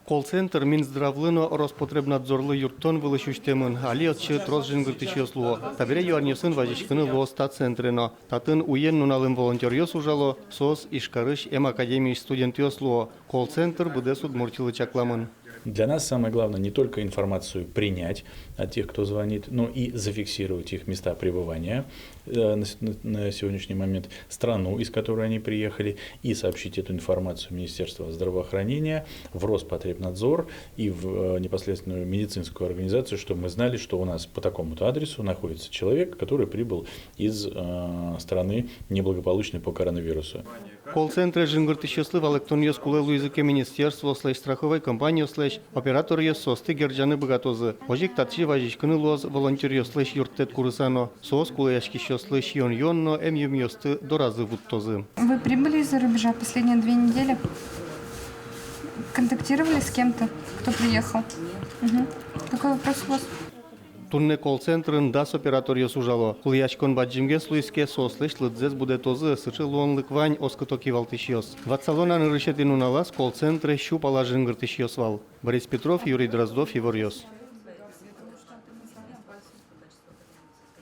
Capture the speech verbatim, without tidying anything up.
Колл-центр Минздравлы но Роспотребнадзорлы юрттон вылысь усьтэмын. Али отчы трос жингыртӥсьёс луо. Табере юанъёсын вазиськыны луоз та центре но. Татын уен-нуналын волонтёръёс ужало, соос Ижкарысь эм академиысь студентъёс луо. Колл-центр быдэс Удмуртилы чакламын. Для нас самое главное не только информацию принять от тех, кто звонит, но и зафиксировать их места пребывания, э, на с-, на, на сегодняшний момент, страну, из которой они приехали, и сообщить эту информацию в Министерство здравоохранения, в Роспотребнадзор и в, э, непосредственную медицинскую организацию, чтобы мы знали, что у нас по такому-то адресу находится человек, который прибыл из, э, страны неблагополучной по коронавирусу. Колл-центре жингыртӥсьёслы валэктонъёс кулэ луизы ке министерствоослэсь, страховой компаниослэсь, операторъёс соосты герӟаны быгатозы. Озьы ик татчы вазиськыны луоз волонтёръёслэсь юрттэт курыса но. Соос кулэяськисьёслы сиён-юон но эмъюмъёсты доразы вуттозы. Вы прибыли из-за рубежа последние две недели? Контактировали с кем-то, кто приехал? Мгм. Какой вопрос у вас? Туннэ колл-центрын дас операторъёс ужало. Кулэяськон бадӟымгес луиз ке, соослэсь лыдзэс будэтозы, сыӵе луонлык вань, оскыто кивалтӥсьёс. Ватсалом на: нырысетӥ нуналаз колл-центре сю пала жингыртӥсьёс вал. Борис Петров, Юрий Дроздов, «Иворъёс».